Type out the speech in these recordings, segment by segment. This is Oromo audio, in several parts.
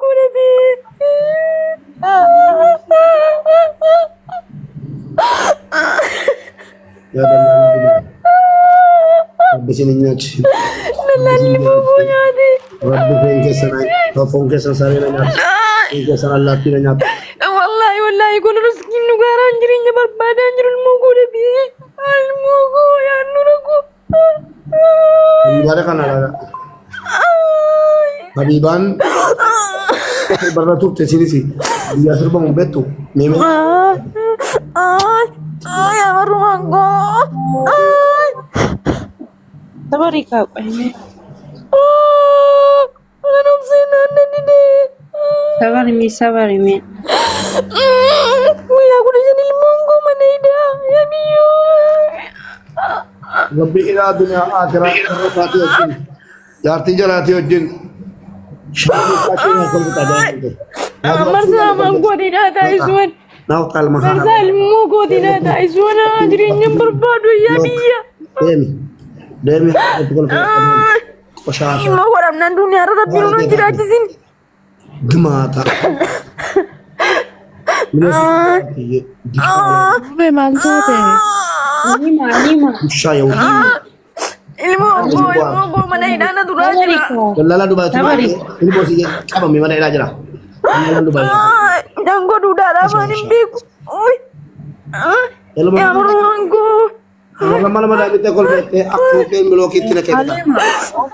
godhatee. Yaa dallaalaa Dubaay. Rabbi isin hin nyaachisin. Dallaan ilmoo koo nyaate. Rabbi foon keessan foon keessan saree na nyaatu. Foon keessan allaattii na nyaatu. Wallaahi wallaahi kun riskiin nu gaaraan jireenya barbaadaa jiru ilmoo koo dhabee. Ilmoo koo yaadnu rakkoo. Habiibaan kana laala. Habiibaan sirbarra turte isinis biyya sirbamu hin beektu. Meemee Ay, ay, amarrumaan koo. Ay. Tabarii kaa qoyme. Nan obsee naannan didee. Sabarimi sabarimi. Guyyaa 15 ilmoon koo mana hidhaa. Yaa biyyoo. Rabbi ilaa duniyaa akiraa irra isaatii wajjin jaartii jalaatii wajjin shaakii keenya kolfita daa'imte. Marsaa amaan kootii naa taasisuun. Naaf qalma Marsaa ilmoo kootii naa taasisuun jireenya hin barbaadu yaa biyya. Deemi. Deemi. Qoshaasha. Ilmoo godhamnaan duniyaa irra rabbiin nu hin jiraachisin. Gimaata. Mube maal taate? Nima nima. Bushaa yoo Ilmoo koo ilmoo koo mana hidhaa na duraa jira. Dallaalaa Dubaay ilmoo si qabame mana hidhaa jira. Dallaalaan Dubaay. Dangoo duudhaadhaa afaan hin beeku. Yaa mormaan koo. Warra mana madaamitti kolfettee akkuma kee bilookiitti na kennita.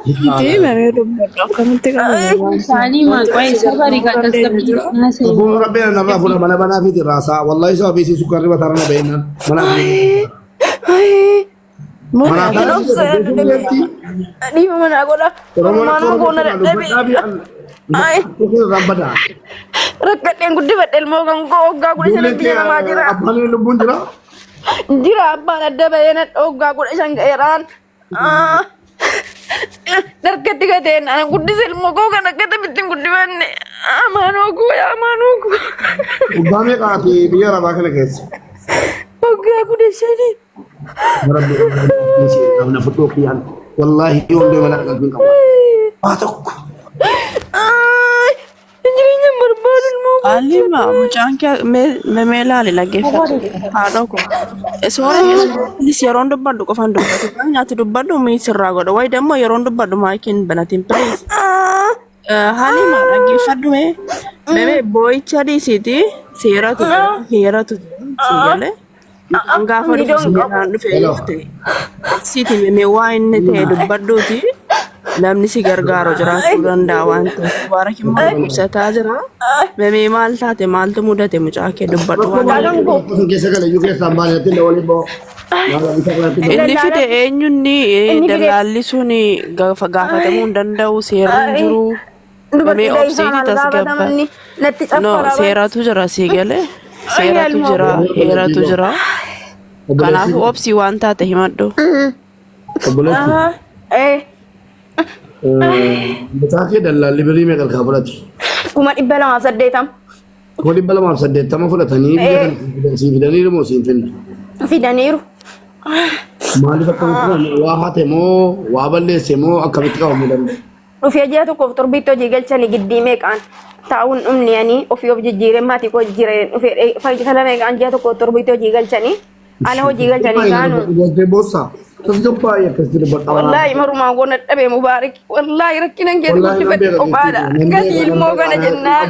Itti himamee dubbadhu akkamitti qabame waan Salima qoy sabari kaa tasgabbii. Abuun rabbi na narraa fuudha mana banaa fi raasaa. Wallahi sababa isii sukkaarri mataa irra ba'innaan mana Mube mana akkamitti Dhiifa manaa godha. Oromoon Mormaan akka koo na Oromoo dadhabe. dubbadhaa fi badaa. Rakkadheen guddifadhe ilmoo kan koo waggaa 15 biyya namaa jira. Abbaan lubbuun jira. Jira abbaan adda bahee na waggaa 15 ga'eeraan. Dargatti gateen ana guddise ilmoo koo kan akka taphittiin guddifanne. Amaanoo koo yaa amaanoo koo. Waggaa meeqaati biyya arabaa kana keessa? Waggaa 15. Rabbi na fudhuu kiyyaan. Wallaahi yoon deema na qalbiin qaba. Waa tokko. Jireenya barbaadu ilmoo koo. Alima mucaan kee mee mee ilaali dhaggeeffadhu haadha koo. Soora please yeroon dubbadhu qofaan dubbatu. Nyaati dubbadhu mii sirraa godha. Wayi dammoo yeroon dubbadhu maakiin banatiin please. Halima dhaggeeffadhu mee. Mee boo'icha dhiisiiti seeratu jira heeratu jira sii galee. An gaafa dhufu Viidiyoon qabu. seeraan dhufe yoo ta'e siiti mee waa inni ta'e dubbadhuuti namni si gargaaru jiraachuu danda'a waan ta'eef. Mubaarak immoo dhukkubsataa jira. Mee maal taate maaltu mudate mucaa kee dubbadhu waan Mucaan koo Sun keessa gala iyyuu keessaan baane natti illee waliin ba'u. Inni fide eenyunni Inni fide- dallaalli sun gaafatamuu hin danda'u seerri hin jiru. Dubartii Mee daa'imsaa obsiiti maal tasgabba. gaafatamni natti No caffara. seeratu jira sii galee seeratu jira heeratu jira. Kanaafuu obsii waan taate himadhu. Obboleessi. Mucaa kee dallaalli birrii meeqa harkaa fudhate? 280,000. 280,000 fudhatanii biyya kana sii fidaniiru moo siin finne? Fidaniiru. Maaliif akkamitti fudhan? Waa hate moo waa balleesse moo akkamitti qabamuu danda'a? Dhufee ji'a tokkoof torbiitti hojii galchanii giddii meeqaan taa'uun dhumni ani ofii of jijjiiree maatii koo jijjiiree dhufee fala meeqaan ji'a tokkoof torbiitti hojii galchanii ana hojii galchanii kaanu. Gootee boossaa. Tasgabbaa'ee akkasitti dubbadha. Wallaahi marumaan goona dhabee Mubaarik. Wallaahi rakkinan keessa Wallaahi nan guddifadhe beeka kophaadha. jechuudha. Gatii ilmoo kana jennaan.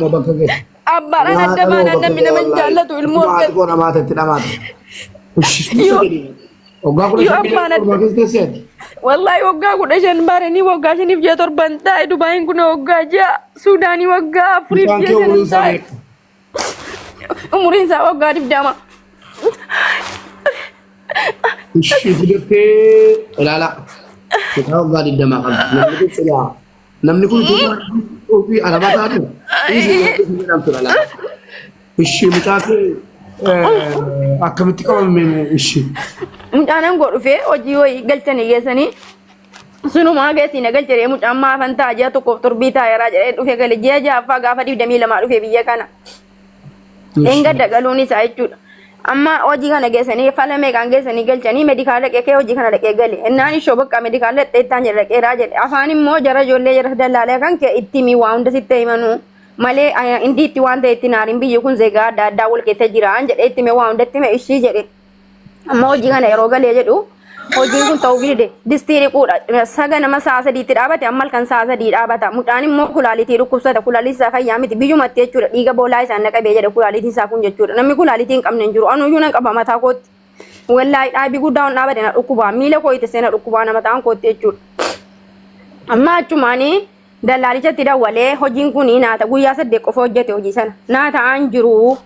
Abbaadhaan adda baanaan namni nama hin jaallatu ilmoo Maatii koo dhamaate itti dhamaate. Waggaa kudha Yoo shan biyya abbaan adda- ormaa keessa teesseeti. Wallaahi waggaa 15 baaranii waggaa shaniif ji'a torban taa'e Dubaayin kun waggaa 6 Suudaanii waggaa afuriif Mucaan ji'a kee shanan umuriin isaa taa'e. meeqa? Umuriin isaa waggaa 20. Ishii fidattee ilaalaa. Mucaa waggaa 20 qabdi. Namni kun silaa namni kun utuu ofii arabaa taatu dhiisii jedhamtu dhala. Ishii mucaa kee akkamitti qabame ishii? Mucaan aangoo dhufee hojii wayii galchanii geessanii sunumaa geessii na galchee mucaan maafan ta'a ji'a tokkoof torbii taa'eeraa jedhee dhufee gale ji'a ja'affaa gaafa 22 dhufee biyya kana. Dheengadda galuun isaa jechuudha. Amma hojii kana geessanii fala meeqaan geessanii galchanii medikaala dhaqee kee hojii kana dhaqee gale. Innaan ishoo bakka medikaala dhaqxee ittaan jedhe dhaqeeraa jedhe. Afaan immoo jara ijoollee jara dallaalee kan kee itti himi waa hunda sitti himanuu. Malee indiitti waan ta'e itti naariin biyyi kun zeegaa adda addaa wal keessa jira jedhee itti hime waa hundatti hime ishii jedhe. Amma hojii kana yeroo galee jedhu hojiin kun ta'uu dide distii dhiquudha. Saga nama sa'a sadiitti dhaabate amma halkan sa'a sadii dhaabata. Mucaan immoo kulaalitii dhukkubsata. Kulaalitii isaa fayyaa miti biyyumatti jechuudha. Dhiiga boolaa isaan naqabee jedhe kulaalitiin isaa kun jechuudha. Namni kulaalitii hin qabne hin jiru. Anuyyuu nan qaba mataa kootti. Wallaahi dhaabii guddaa on dhaabate na dhukkubaa. Miila koo itti na dhukkubaa na mataan kootti jechuudha. Amma achumaanii Dallaalichatti dawwalee hojiin kun naata guyyaa 8 qofa hojjete hojii sana. Naa ta'aan jiru.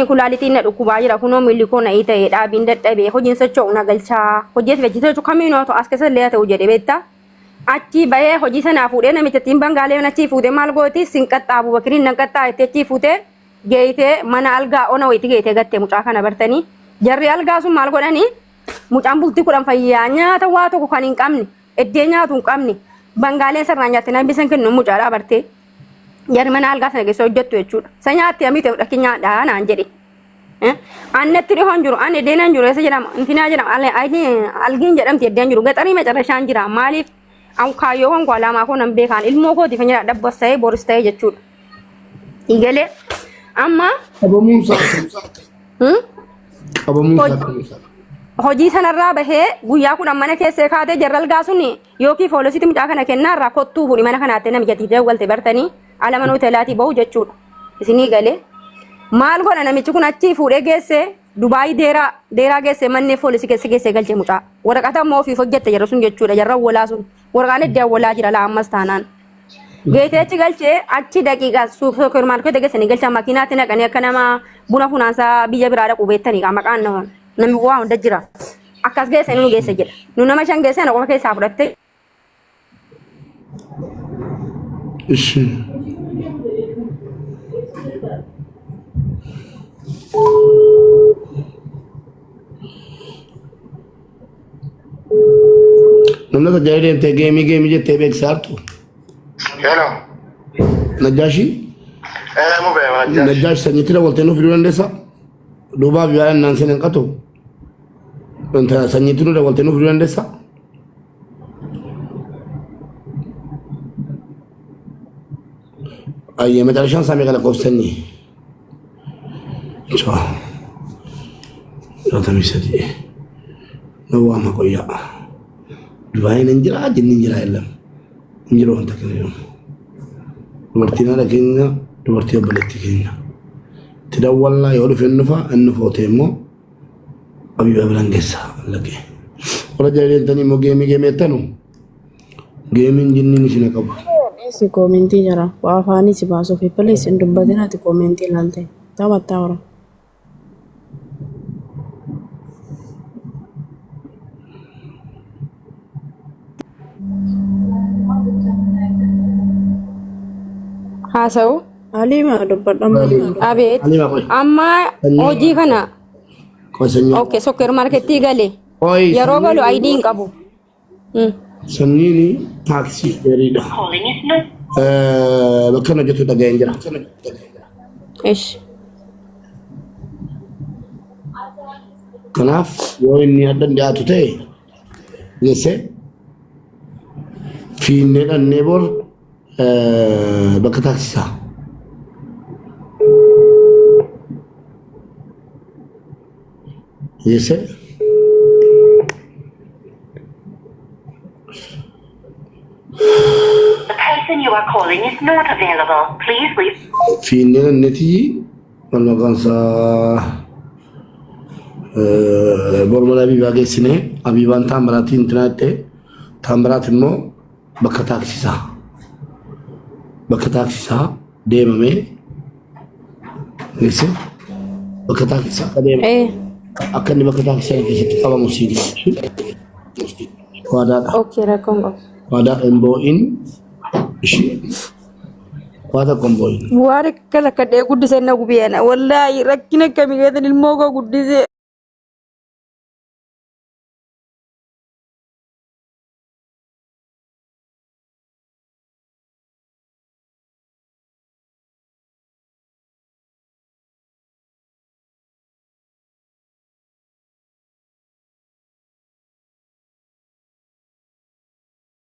Kulaalitiin na dhukkubaa jira kunoo miilli koo na ta'e dhaabiin dadhabee hojiin socho'u na galchaa. Hojii asii achi socho'u kamiinuu haa ta'u as keessa illee haa ta'u jedhe beektaa. Achii bahee hojii sanaa fuudhee namicha bangaalee achii fuutee maal gooti sin qaxxaabu bakiriin nan qaxxaa jettee achii fuutee geeyitee mana algaa ona wayitti geeyitee gatte mucaa kana bartanii. Jarri algaa sun maal godhanii mucaan bultii 10 fayyaa nyaata waa tokko kan hin qabne Eddee nyaatu hin qabne bangaaleen sarraa nyaatte namni san kennu mucaadhaa bartee. Jarri mana algaa sana keessa hojjettu jechuudha. Isa nyaatte amii ta'u dhakki nyaadhaa naan jedhe. Annatti dhihoo hin jiru ani eddeen hin jiru eessa jedhama intinaa jedhama algiin jedhamti eddeen jiru gaxarii macarrashaan jira maaliif an kaayyoo kan koo alaamaa koo nan beekaan ilmoo kootiif hin jira dhabbas ta'ee boris ta'ee jechuudha. Igalee amma Qabamuun isaa qabamuun isaa qabamuun isaa. Hojii sanarraa bahee guyyaa 10 mana keessee kaatee jarra algaa sun yookiin foolositti mucaa kana kennaa irraa kottuu fuudhi mana kanaatti namicha dawwalte bartanii ala mana hoteelaatii bahu jechuudha. Isinii galee maal godha namichi kun achii fuudhee geessee Dubaayii deeraa deeraa geessee manneen foolisii keessa geessee galche mucaa. Waraqata immoo ofiif hojjette jarra sun jechuudha jarra awwalaa sun waraqaan iddoo awwalaa jira laa ammas taanaan. Geetee achi galchee achi daqiiqaa suupermaarkeetii geessanii galchaa makiinaatti naqanii akka nama buna funaansaa biyya biraa dhaqu beektanii kaa maqaan nama namni waa hunda jira. Akkas geessanii nu geesse jedha. Nu nama shan geessee ana qofa keessaa fudhattee Ishi. Namni akka jala deemtee geemii geemii jettee beeksisaa jirtu. Hello. Najjaashii. Eh, mube, Najjaash. Najjaash sanyiitti dawwaltee nuuf fiduu dandeessaa? Duubaaf yaa'an naan seen hin qatu. Wanta sanyiitti nu dawwaltee nuuf fiduu dandeessaa? Ayyee macarashaan isaa meeqa lakkoofsa sanyii? Choo. 63. Gowwaa ma qoyyaa. Dubaayin hin jira jinni hin jira illam. Hin jiru wanta kana jedhamu. Dubartiin haadha keenya dubartii obboleettii keenya. Itti dawwallaa yoo dhufe hin dhufa inni footee immoo abiibaa biraan geessa laqee. Warra jala deemtanii immoo geemii geemii jettanu geemiin jinniin isin haa qabu. Dhiisi koomentii jira. Waa afaanii si baasuuf please hin dubbatin ati koomentii ilaalte. Taphattaa ora. Haasa'u. Aliima dubbadhu amma. Abeet. Aliima qoy. Amma Sanyii. hojii kana Qoy sanyii. okay sokker marketii gale. Qoy Yeroo galu sanyiin ID hin qabu. Sanyiin taaksii shufeeriidha. Bakka inni hojjetu dhaga'een jira. Ish. Kanaaf yoo inni adda dhiyaatu ta'e geessee fiinnee dhannee bor bakka taaksisaa. Geessee The person you are calling is not available. Please leave. Fiinnee dhanneetii wal maqaan isaa bor mana Abiibaa geessine Abiibaan Taamiraatiin intinaa jette Taamiraat immoo bakka taaksisaa bakka taaksisaa deemamee geesse bakka taaksisaa akka deemu akka inni bakka taaksisaa keessatti qabamu siin waadaadha. Okay, rakkoon qabu. Waadaa hin boo'in ishee waa tokko hin boo'in. Waan akka rakkadhee guddisee na gubeena. Wallaahi rakkina akkamii keessan ilmoo koo guddisee.